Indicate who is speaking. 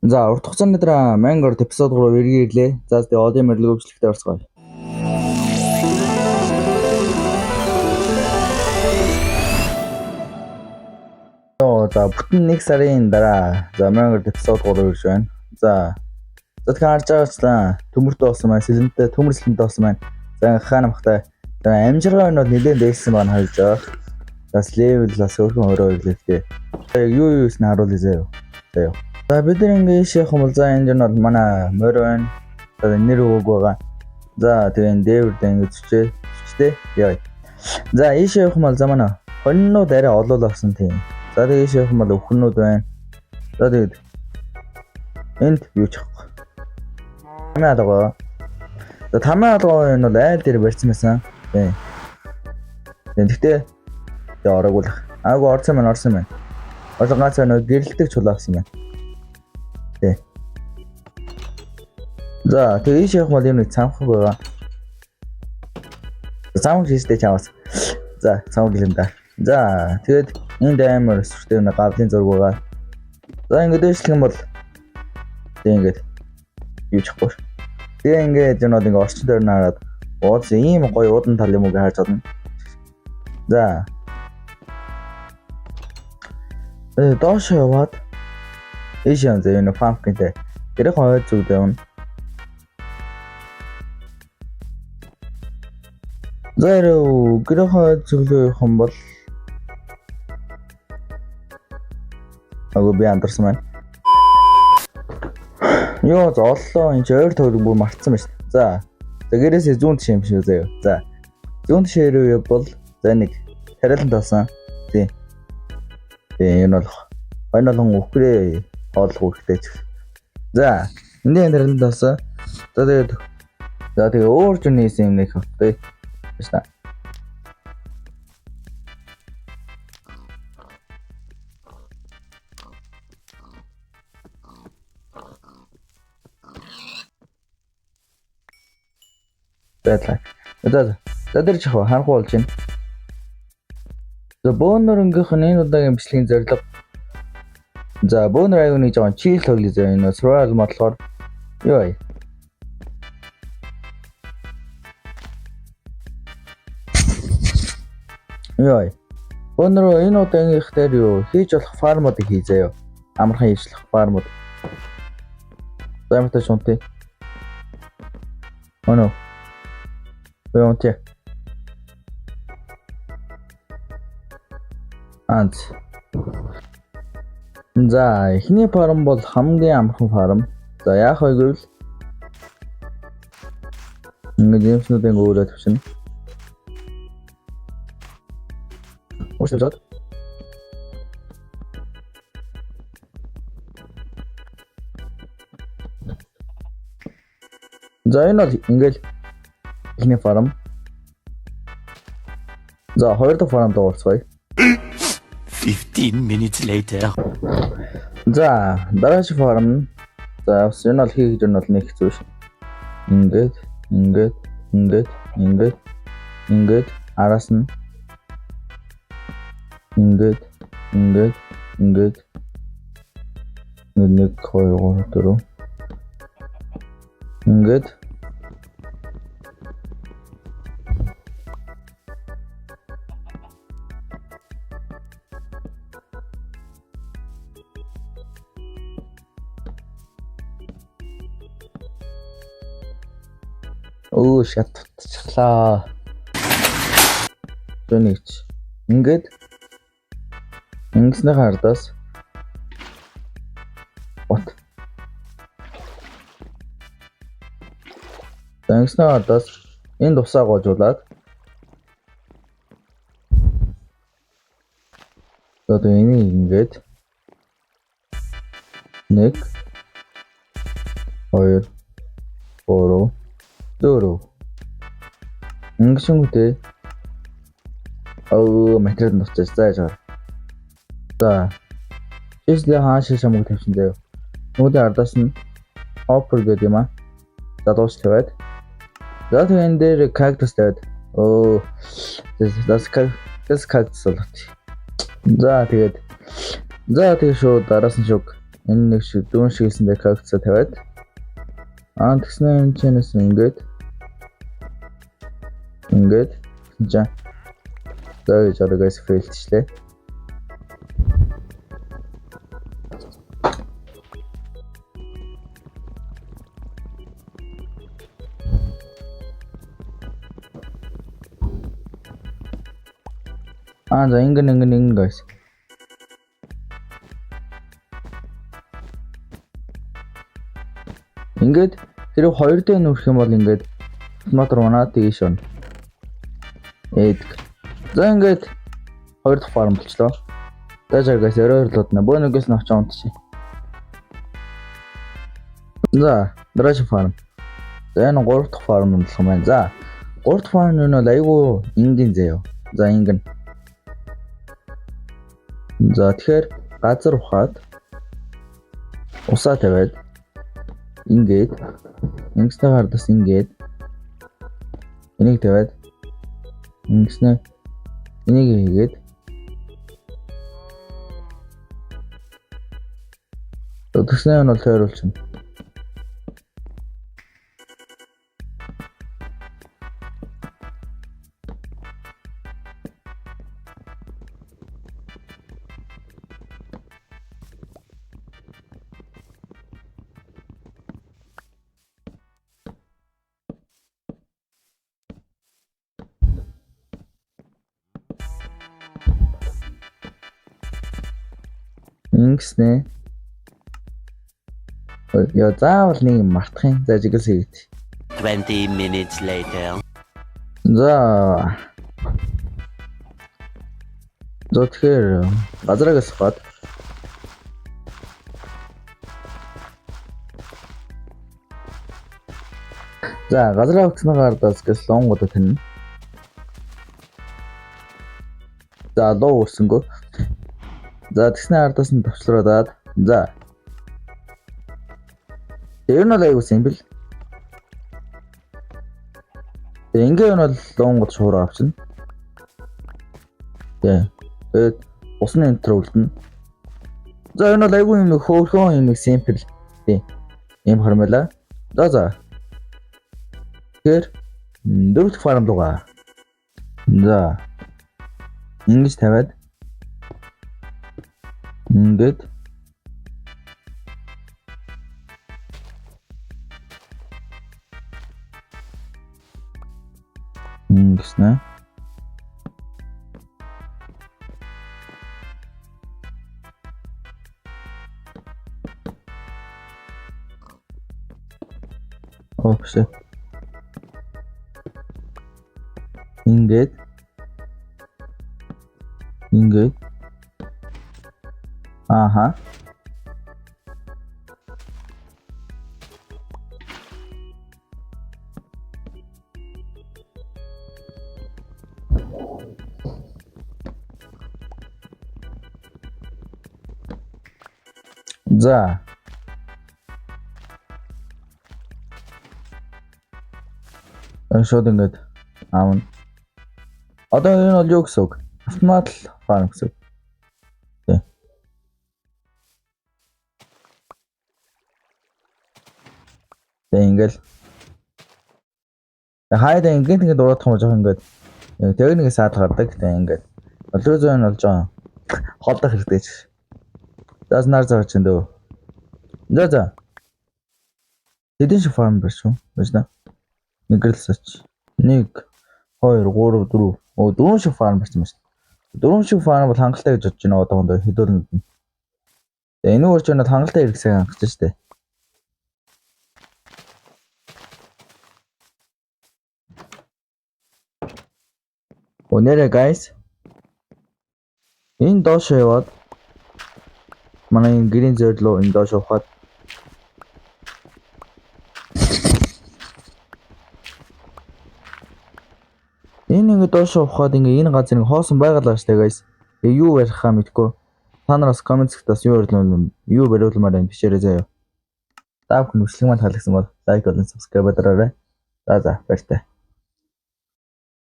Speaker 1: За, урт хугацааны дараа Minecraft episode 3 эргээ ирлээ. За, тэгээ одын морилог өвчлөлтөд орцгоё. За, бүтэн нэг сарын дараа за Minecraft episode 3 ирж байна. За. За, тэгэхээр харж байгаачлан төмөртэй болсон маань, сэлэнтэй, төмөр сэлэнтэй болсон маань. За, хаана махтай. За, амжиргаа нь бол нэлээд дээшсэн байгаа нь харж байгаа. Бас level бас өөрхөн 22 level тэй. За, юу юу юусэн харуулъя заяа. За юу. За, бид нар ингээ ийш явах юм бол за энэ нь бол манай морь байна. За, нэр өгөөг байгаа. За, тэгээ энэ дээвэр дээр ингээ зүчээ зүчтэй яа. За, ийш явах юм бол за манай хонинууд арай олоол болсон тийм. За, тэгээ ийш явах юм бол өхнүүд байна. За, тэгээд энд юу ч авахгүй. Тамийн алгаа. За, тамийн алгаа энэ бол айл дээр барьсан байсан. Тийм. Тэгтээ тэгээ ороогүй л. Аагүй, орсон маань, орсон маань. Олон ганц нөө гэрэлтэг чулаа авсан байна. Тий. За, тэгээ ийш явах бол юм нэг цамхаг байгаа. Цамхаг хийстэй чамаас. За, цамхаг юм да. За, тэгээд энд амар сүртэй нэг гавлын зураг байгаа. За, ингээд дэвшлэх юм бол тэг ингээд юу ч ахгүй. Тэгээ ингээд юм бол ингээд орчин тойрон хараад ууц ийм гоё уудан тал юм уу гэж харж байна. За. Доош яваад ийш юм зэ энэ pumpkin тэй. Гэрэх хойд зүгд явна. За, яруу, гэрэх хойд зүглөө явах юм бол агуу би андарсан байна. Йоо, золлоо, энэ ч ойр тойрог бүр мартсан байна. За. За, гэрээсээ зүүн тиш юм шиг заяа. За. Зүүн тишээ рүү явбал за нэг тариалан талсан. Тий. Тий, энэ бол хонь болгон үхрээ хооллох хэрэгтэй ч. За, эндийн тариалан талсан. За, тэгээд за тэгээ өөр зүний хийсэн юм нэг хавтай. Баярлалаа. Байдлаа. За за тэр чих харанхуй болж байна. За, бөөнөрөнгийнх нь энэ удаагийн бичлэгийн зорилго. За, бөөнөр аюу нэг жоохон chill тоглоё зөө, энэ survival модлохоор юу ай. Юу ай. Бөөнөр энэ удаагийнх дээр юу хийж болох farm уудыг хий заяа. Амархан хийж болох farm ууд. За, ямар тааш унтъя. Oh no. Би унтъя. Анц. За, эхний farm бол хамгийн амархан farm. За, яах вэ гэвэл ингээд юмснуудыг өөрөө тавьчихна. Уушлаад. За, энэ бол ингээл эхний farm. За, хоёр дахь farm дуугарцгаая.
Speaker 2: 15 minutes later.
Speaker 1: За, дараагийн farm. За, бас энэ бол хийх гэж нь бол нэг хэцүү ш. Ингээд, ингээд, ингээд, ингээд, ингээд араас нь ингээд, ингээд, ингээд 1 2 3 4 ингээд. Өө, шатчихлаа. Зөнийч. Ингээд ингэснийхээ ардаас what? За, ингэснийхээ ардаас энэ тусаа гоожуулаад за тэгээ энийг ингээд 1 2 3 4 ингэшингүүтээ оо материал нь тусч за яж. За, числээ хаашаа шамаг тавьсан заяа. Нүдийн ардаас нь hopper гэдэг юм аа. За, дуус тавиад. За, тэгээ энэ дээр cactus тавиад. Оо, that's cactus болот. За, тэгээд за тэгээ шууд араас нь шуг Энэ нэг шиг дүүн шиг хийсэндээ кактусаа тавиад тэгснэ энэ чэнэс ингээд ингээд гэсэн чинь за гэж ороо guys fail члээ. За ингэн ингэн ингэн guys. Ингээд тэр хоёр дээр нүрх юм бол ингээд автоматар унаад тийш унаа. Эдэг. За ингээд хоёр дахь farm болчлоо. За за guys орой орлоод нэ. Бөө нэгээс нь очиж унтчих. За дараагийн farm. За энэ гурав дахь farm болох юм байна. За гурав дахь farm нь бол айгүй энгийн заяа. За ингэн. За тэгэхээр газар ухаад усаа тавиад ингээд ингэснээр хардас ингээд энийг тавиад ингэснээр энийг хийгээд тэгснээр нь бол тойруулчихна. Ингэснэ. Яа заавал нэг юм мартах юм. За жигэлс хийгээд.
Speaker 2: 20 minutes later.
Speaker 1: За. За тэгэхээр газраа гасгаад за газраа өгснөөр ардаас гэс лонгуудаа тань. За луу өсөнгөө. За тэгснэ ардаас нь товчлороод за. Тэр нь бол аягүй simple. Тэгээ ингээ нь бол луунгууд шуураа авчна. Тэ. Тэгээд усны энтер үлдэнэ. За энэ бол аягүй юм нэг хөөрхөн юм нэг simple. Тий. Ийм хармала. За за. Тэгэхээр дөрөв дэх farm руугаа. За. Ингэж тавиад ингээд ингэснэ. Оо биш. Ингээд ингээд ааха. За. Шууд ингээд аавна. Одоо энэ бол юу гэсэн үг? Автомат л farm гэсэн үг. Тий. Тэг ингээл хайда ингээд ингээд ураадах юм жоох ингээд тэг нэг саадал гардаг. Тэг ингээд Олроо зүүн болж байгаа. Холдох хэрэгтэй ч. За нар заач энэ дөө. За за. Хэдэн шиг farm барьсан? Баясна. Нэг л сач. 1 2 3 4. Оо дөрвөн шиг farm барьсан байна. Дөрвөн шиг farm бол хангалттай гэж бодож байна одоохондоо хэдүүлэнд нь. Тэгээ энэ үрж өнөд хангалттай хэрэгсээ хангаж штэ. Өнөөдөр guys энэ доош яваад манай энэ гэрийн зөөлөө энэ доош ухаад энэ ингэ доош ухаад ингээ энэ газар ингээ хоосон байгалаа штэ guys. Тэгээ юу барихаа мэдгүй. Та нараас коммент хэсэгт бас юу бариулмаар байна бичээрэй заяа. Та бүхэн бичлэг маань таалагдсан бол лайк болон subscribe дараарай. За за баяртай.